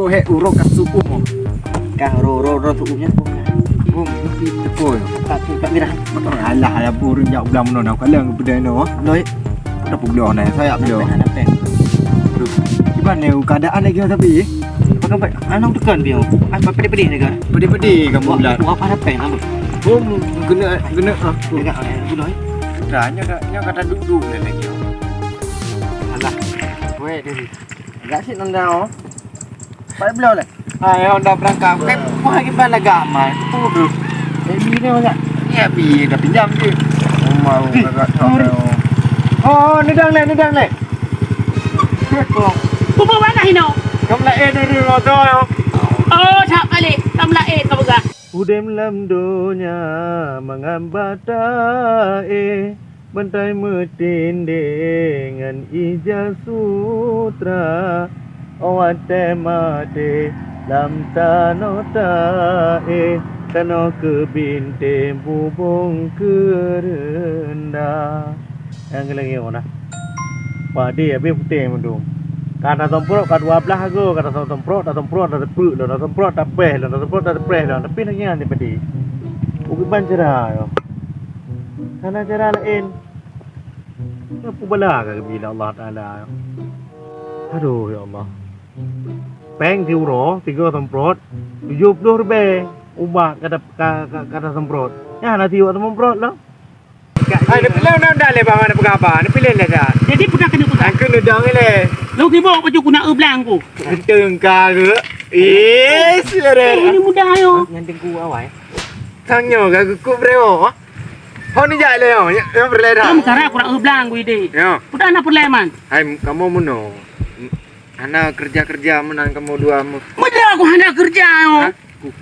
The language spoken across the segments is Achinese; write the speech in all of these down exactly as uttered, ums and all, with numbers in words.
Oh, hek, uroe ka suum, oh. Ka ro, ro, ro suum nyan. Oh, mesti tepoi. Tak, tak mirah. Betul. Alah, alah, burung jak ulang meunoe, nak kaleng beudai noh. Loi. Ada pun bloe nah, saya bloe. Ada peng. Aduh. Iban ni keadaan lagi tapi. Pakai, pakai, anak tekan dia. Ah, pedih-pedih ni kan. Pedih-pedih kamu ulat. Buat apa ada peng, apa? Oh, kena, kena, ah. Dekat, eh, gulai. Dah, nyo dah, nyo kata duduk ni lagi. Alah. Weh, dia ni. Agak sih nendang, oh. Pai bloe leh. Hai, Honda berangkat. Kan, wah, gimana agak aman? Tuduh. Eh, bi ni banyak. Ni bi dah pinjam je. Rumah agak. Oh, nidang leh, nidang leh. Kubu mana hino? Kamu lah eh dulu motor yo. Oh, tak balik. Kamu lah eh kau pegang. Udeb lam donya mangat bata eh. Bantai meutindéh ngon ija sutra, watée maté lam tanoh taéh, tanoh keu bintéh bubông keu reunda. Nyang lagée nyoe na. Padé habéh putéh mandum. Ka tasemprot ka dua blaih agoe, ka tasemprot, tasemprot, tateupeuk lom, tasemprot, tapéh lom, tasemprot, tateupreh lom. Tapi lagée nyan padé. Bukon ban cara nyoe. Hana cara laén. Nyoe peubala ka geubri lé Allah Taala. Aduh, ya Allah. Péng siuroe, tiga semprot, tujoh ploh ribée ubat ka, ka, ka, ka tasemprot. Nyan hana siwak tasemprot lom. Hai, neupiléh undang-undang lé bang, hana peugah haba. Neupiléh lé dah. Jadi peugah keuneuk peugah. Angkeun udang lé. Lôn sibok baju ku na eu blang ku. Genteng ka ke? Ih, sireh. Eh, ini mudah ayo. Nyan teungku awai. Sang nyoe ka geukuk breo. Ho ni jak lé ho, nyoe peureulée dah. Kamu cara kurang eu blang ku ide. Ya. Udah na peureulée man. Hai, kamu meunoe. Hana kerja-kerja meunan kamu dua mu. Meuda aku hana kerja yo. Hah?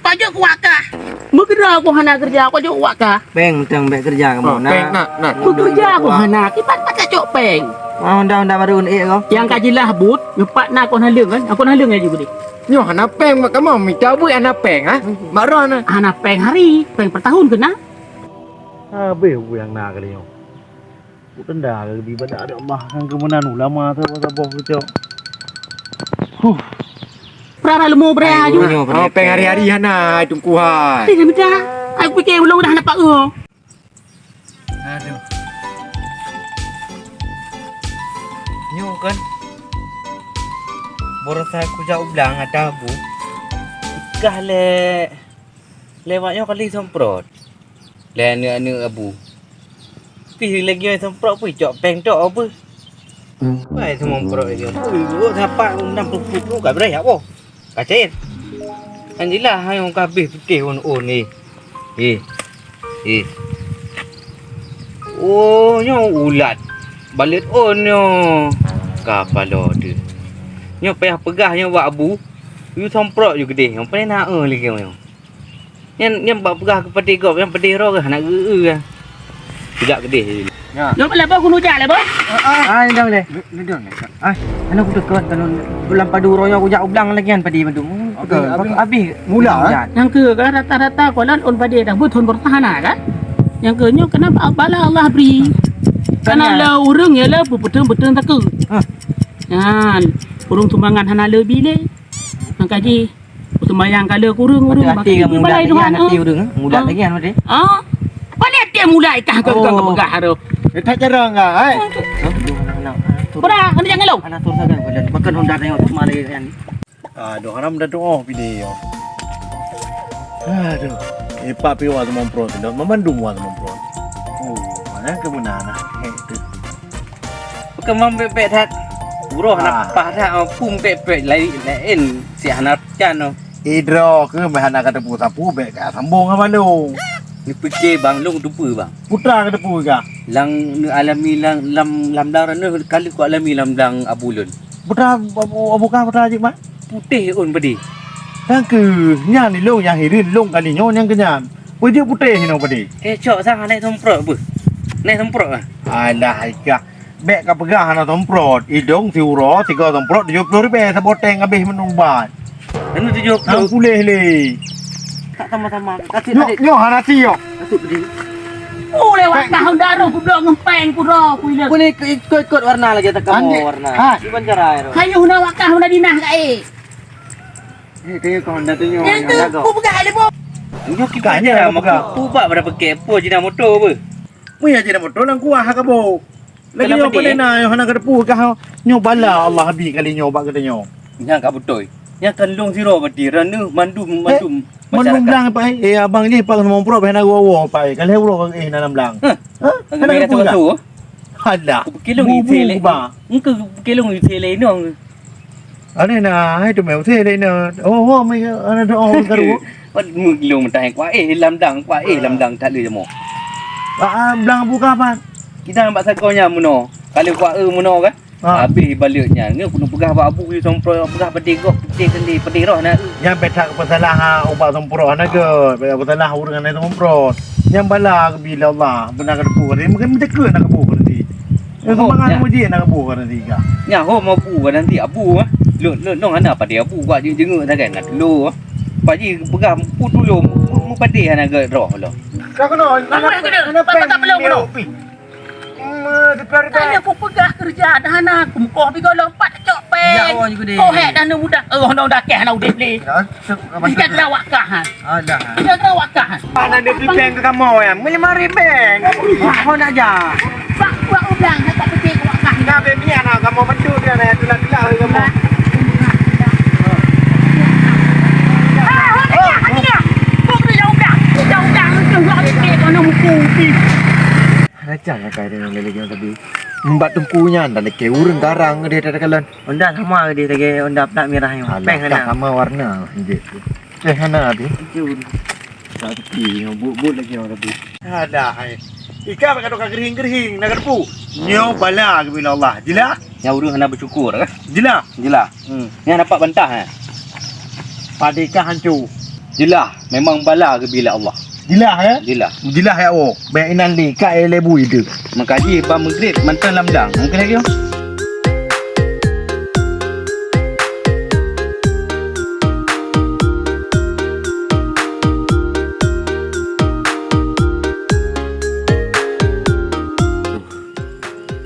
Pajoh ku wakah. Meuda aku hana kerja, pajoh ku wakah. Péng teuh bék kerja kamu. Oh, na. Péng, na, na. Meukerja aku hana, kiban pakai cok péng. Ah, undang-undang baru ni ko. Yang kajilah but, nyepat na kon haleng kan? Aku haleng aja gede. Nyoh hana péng mak kamu, mita buet hana péng ha? Mak Ron. Hana péng hari, péng per tahun kena. Habéh ureuëng na kali nyoe. Ku tenda lagi ibadat Allah ngon keumeunan ulama saboh-saboh keucok. Huh. Prara leumo bra aju. Oh, péng hari-hari hana tungku hai. Tidak minta. Aku pikir ulung dah nampak oh. Aduh. Nyoe kan. Borosa kujak ublang ada bu. Kah le lewat nyoe kali semprot. Lé aneuk-aneuk abu. Pih lagi semprot pih cok péng tok apa? Bai semprot lagi. Oh, sapat undang pupuk tu ka berai apa? Kacet. Kan jelas hai orang kabeh putih on-on ni. Eh. Eh. Oh, nyoe ulat. Balet on nyoe. Ka palo tu. Nyoe payah peugah nyoe bak abu. Yu semprot ju gedeh. Nyoe payah na lagi nyoe. Nyan, nyan bak peugah keu padé gob, nyan padé droe geuh hana geu-eu geuh. Tidak keudeh. Nyoe lé boh kunu jak lé boh. Ah, nidang lé. Nidang lé. Ah, hana kudeukot kalau lam padu uroe nyoe kujak ublang lagi nyan padé mandum. Habis mula. Nyang keu kan rata-rata kolon on padé dah buet thon bertahan kan. Nyang keu nyoe kena bala Allah bri. Karena la ureueng ya la beuteueng-beuteueng takeu. Nyan ureueng sumbangan hana leubi lé. Maka jih Seumayang ka le kureueng-ureueng. Hati-hati kamu mudah lagi, hati ureueng, mudah lagi kan tadi. Ah. Apa ni hati mulai kah kau kau peugah tu? Eh, tak jarang ah, hai. Pernah kena jangan lo. Anak tu saja bulan. Bukan Honda tengok tu malah kan. Aduh, haram dah doa pilih yo. Aduh. Eh, pak piwa semamprot tu, memandum wa semamprot. Oh, mana ke mana nak? Eh, tu. Bukan mambek-bek that. Uroh hana pah that, pum pek-pek lain, lain si hana can tu. Idroe keuh meuhana ka teupeu sapeue bék ka sambong ngon balong. Neupike bang, lôn teupeu bang. Putra ka teupeu ka. Lam neualami lam lam lam blang raneuh ka lheueh kualami lam blang abu lôn. Putra abu abu ka putra jeuet mah. Putéh ôn padé. Nyang keuh nyan lôn nyang hireuen lôn kali nyoe nyang keu nyan. Peue jeuet putéh hinoe padé? Eh cok sang naik semprot beuh. Naik semprot ah. Alah ikah. Bék ka peugah hana semprot, idong siuroe sigoe semprot tujoh ploh ribée saboh teng habéh meunubat. Anu tujoh ploh. Hang puléh lé. Tak sama-sama. Kasih nyoe, tadi. Nyoe hana si nyoe. Kasih pedih. Oh lewat tahun daruh ku blok ngempeng ku ro ku ile. Boleh ikut-ikut warna lagi tak kamu warna. Ha. Cuman cara air. Kayu huna wakah huna dinah kai. Eh, tanya kau, dah tanya. Yang tu, aku pegang ada bom. Nyoe kiban dah maka ubak pada pakai apa jinak motor apa? Meunyo jinak motor lam kuah ka bom. Lagi nyoe pada na hana ka teupeu kah nyoe bala Allah bi kali nyoe bak geutanyoe. Nyang ka beutôi. Nyang kan lôn sidroe berarti raneuk mandum mandum. Mandum blang pai. Eh, abang ni pak semua pro hana gua-gua pai. Kalau uroe eh dalam blang. Hah? Hana ka teupeu kah? Alah. Kilong ite lé. Engkau kilong ite lé inong. Aneh na, hai tu meu the lé na. Oh, oh, mai ana doa karu. Pat mu kilong mentah kuah eh lam dang, kuah eh lam dang tak lé jamu. Ah, blang buka apa? Kita nampak sagonya muno. Kalau kuah eh muno kan? Habis baliknya. Nge kuno peugah bak abu yu sompro peugah pedih gok, pedih kendi, pedih roh na. Nyang petak pesalah ha, ubak sompro na ke. Petak pesalah urang na sompro. Nyang bala ke bila Allah, beuna ka teupeu. Mungkin meuteukeu na kabu nanti. Yang semangat muji na kabu nanti ka. Nya ho mau bu nanti abu ah. Lôn lôn nong hana pada abu buat jenguk-jenguk sagai ngat lo. Pak ji peugah pu tulung mu pade hana ga roh lo. Ka kena, kena, kena, kena, kena, kena, kena, kena, kena, Tanya ku peugah kerja dah hana aku mukoh bi golom pat cok peng. Ya, oh, juga deh. Kau hek dah mudah. Oh, dah dah keh na udep le. Ya, cok, apa Tiga tu? Gerak wakah. Ada. Tiga gerak wakah. Mana dia beli peng ke kamu ya? Meli mari peng. Wah, kau nak ja. Pak buat udang nak tak peti wakah. Dah beli anak kamu betul dia nak tulah-tulah kamu. Raja ngakai dengan lelaki yang tadi. Mbak tungku nyan dah lelaki urang garang dia dah kalan. Onda sama dia lagi onda plat merah yang. Alah, peng tak hana. Sama warna je. Eh hana habis. Itu. Tak tepi, but-but lagi orang tadi. Ada hai. Ikan bak ka gering-gering nak tepu. Nyo bala ke bila Allah. Jelas? Yang urang hana bersyukur kan? Jelas. Jelas. Hmm. Yang dapat bantah eh. Padikah hancur. Jelas, memang bala ke bila Allah. Jelas ya? Jelas. Jelas ya oh. Banyak inan li kat lebu itu. Maka ji ba meugrib mantong lam dang. Mungkin lagi.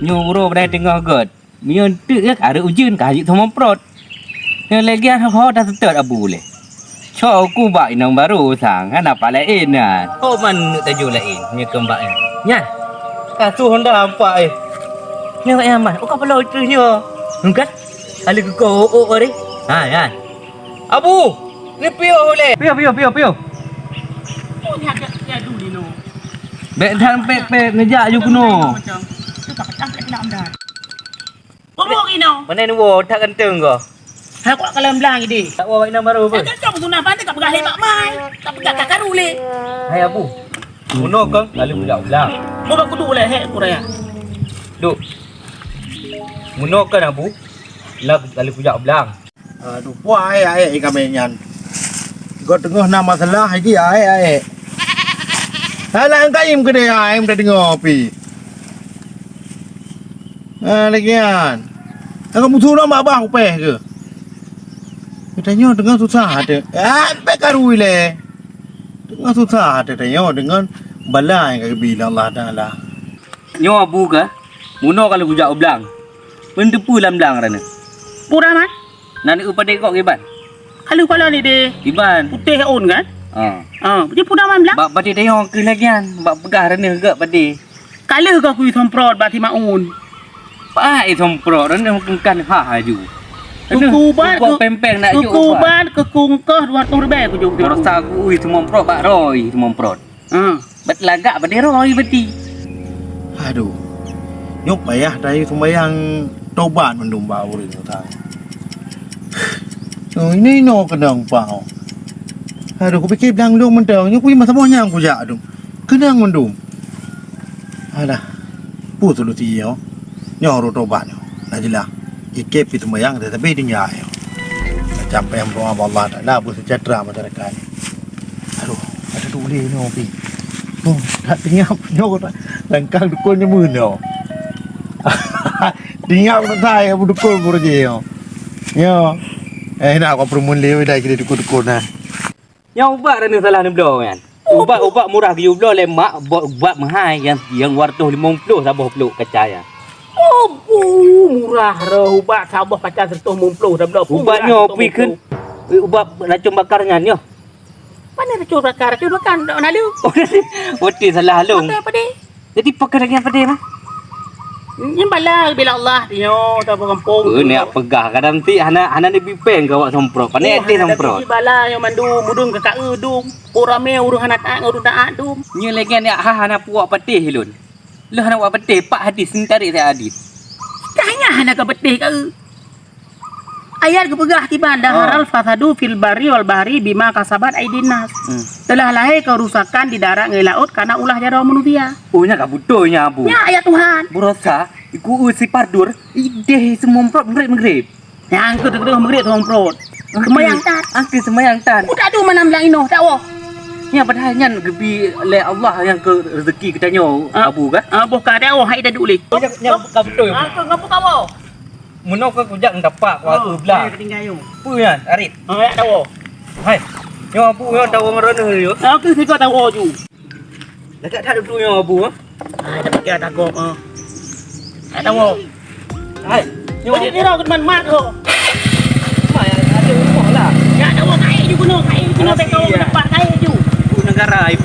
Nyoe uroe padai teungoh göt. Meunyoe teuk ka areuek ujeuen ka jeuet teumomprot. Nyoe lagèe ho taseutôt abu lé. Cok ku bak inong barô sang hana pat laén nyan. Oh man neuk tajô laén nyoe keu mbak nyan. Nyan. Ka su honda ampak eh. Nyoe nyan man. Oh ka peuloh treuk nyoe. Hengkat. Kali keu ko oh oh ari. Ha nyan. Abu, ni piôh ulèe. Piôh, piôh, piôh, piôh. Oh, ni agak tiadu di no. Bèk that pèt-pèt neujak ju keunoe. Macam tu tak pecah tak kena amdan. Bobo kino. Mana ni wo tak ganteng ko. Hai kok kalam blang idi. Tak wo inong barô pun. Tak ganteng guna pantai tak peugah lé bak mai. Tak peugah tak karu lé. Hai abu. Bunoe kong lalu kujak ulang. Bobo kudu lé hek kuraya. Duk. Bunoe kan abu. Lalu kujak ulang. Aduh, puah aèk-aèk ié kamé nyan. Gob teungoh na masalah, haji aèk-aèk. Hai laén kayém keudéh aèk meudeungoe pi. Ha, lagèe nyan. Agak musu lom babah upèh keuh. Geutanyoe teungoh susah até. Ah, pèk karu ilèe. Teungoh susah até tanyoe deungon bala nyang ka geubi lé Allah Taala. Nyoe abu ka, bunoe ka lheueh kujak u blang. Peue teupeu lam blang droeneuh? Pura man? Na neueu padé gok kiban? Ka lheueh pala ni deh. Kiban? Putéh ôn kan? Ha. Ha, jadi pura man blang? Bak padé dayong keuh lagian, bak peugah droeneuh gok padé. Ka lheueh gok kui somprot bak si Maun. Pak i somprot droeneuh meukeungkan ha aju. Keukuban, pempeng nak jok keukuban, keukungkoh dua ratus ribèe kujok. Barosa kui somprot bak roi somprot. Ha. Bat lagak bak dero i beti. Aduh. Nyoe payah dai sumbayang tobat mandum bak ureueng tu. Oh, ini ino keunong pau. Aduh, kupikir blang lôn mantong. Nyoe kui masa boh nyang kujak tu. Keunong mandum. Alah. Peue solusi nyoe? Nyoe harôh tobat nyoe. Nah jeulaih. Ikép pi sumbayang tetapi tinggai nyoe. Sampai yang berdoa bak Allah Taala beusejahtera masyarakat. Aduh, ada tu uleh nyoe pi. Oh, tak tinggal nyoe langkang dukun nyoe meunoe. Tinggal tak saya dukun pun je nyoe. Nyoe. Eh, nak aku perumun lewat dah kita dukun-dukun nah. Nyang ubat droeneuh salah neubloe nyan. Ubat-ubat murah geuyue bloe lé mak, ubat, ubat meuhai nyang, nyang dua ratus limong ploh saboh plôk kaca nyan. Oh, murah roh ubat saboh kaca seratus limong ploh dah bloe. Ubat nyoe pih kheun, Eh, ubak racun bakar nyan nyoh. Pane racun bakar? Racun bakar dak na lé. Oh, berarti salah lôn. Padé, padé. Jadi pakon lagèe padé mah? Nyan bala bila Allah nyoe, ta gampông. Eh, nak peugah kadang ti hana, hana neubi péng keu awak semprot. Pane éh semprot. Bala nyoe mandum, udum ka kaeu dum. Ureueng ramé ureueng hana taat ngon ureueng taat dum. Nyoe lagèe nyan ha hana puwak patéh lôn. Lôn hana puwak patéh, pat hadis, nyan tarék that hadis. Tanya hana ka patéh kaeu. Ayat geupeugah kiban, "Dhaharal fasadu fil barri wal bahri bima kasabat aidin nas." Hmm. Telah lahé keurusakan di darat ngon laôt karena ulah jaroe manusia. Oh, nyan ka beutôi nyan, Abu. Nyan ayat Tuhan. Beurasa, iku si Pardur, idéh seumprot meugréb-meugréb. Nyang keu teuh meugréb seumprot. Seumayang tan. Angke seumayang tan. Utak tu mana meulainoh, tak woh. Nyan padahai nyan geubi lé Allah nyang keu rezeki geutanyoe, Abu, kan? Ah, boh ka, tak woh, hai dah dulih. Oh, nyan, nyan ka beutôi. Ah, tu ngapu tak woh. Meunoe ka kujak ngeutapak, ku aku blah. Hai, tinggai nyoe. Peue nyan, arit? Ah, yak tawoe. Hai, nyoe Abu nyoe tawoe ngon droeneuh nyoe. Aku siko tawoe ju. Lagak that dudoe nyoe Abu, ha? Ah, dah pakai dah gop, ah. Yak tawoe. Hai, nyoe. Jadi tiro ke teman mak ko. Mak yang ada rumah lah. Yak tawoe kai ju kuno, kai ju kuno, beko dapat kai ju. Ibu negara, ibu